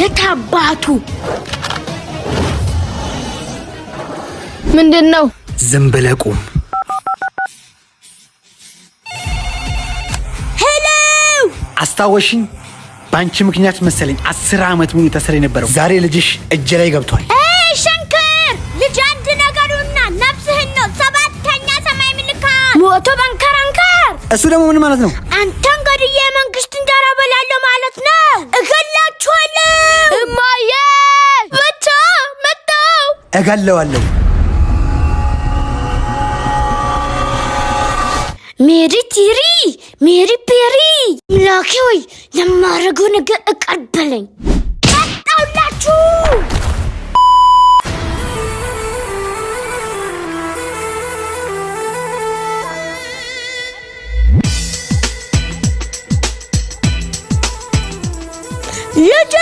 የታባቱ ምንድን ነው? ዝም ብለህ ቁም። Hello። አስታወሽኝ? በአንቺ ምክንያት መሰለኝ 10 ዓመት ሙሉ ታስሬ የነበረው። ዛሬ ልጅሽ እጄ ላይ ገብቷል። ሸንክር ልጅ አንድ ነገሩና ነፍስህን ነው ሰባተኛ ሰማይ ምልካ ሞቶ በንከራንከር። እሱ ደግሞ ምን ማለት ነው? አንተን ገድዬ የመንግስት እንጀራ በላለሁ ማለት ነው። እገላችኋለሁ። እማዬ መጣ መጣው። እገለዋለሁ። ሜሪ ቲሪ ሜሪ ፔሪ፣ ምላኬ ወይ ለማድረገው ነገር እቀበለኝ። መጣሁላችሁ። ልጄ።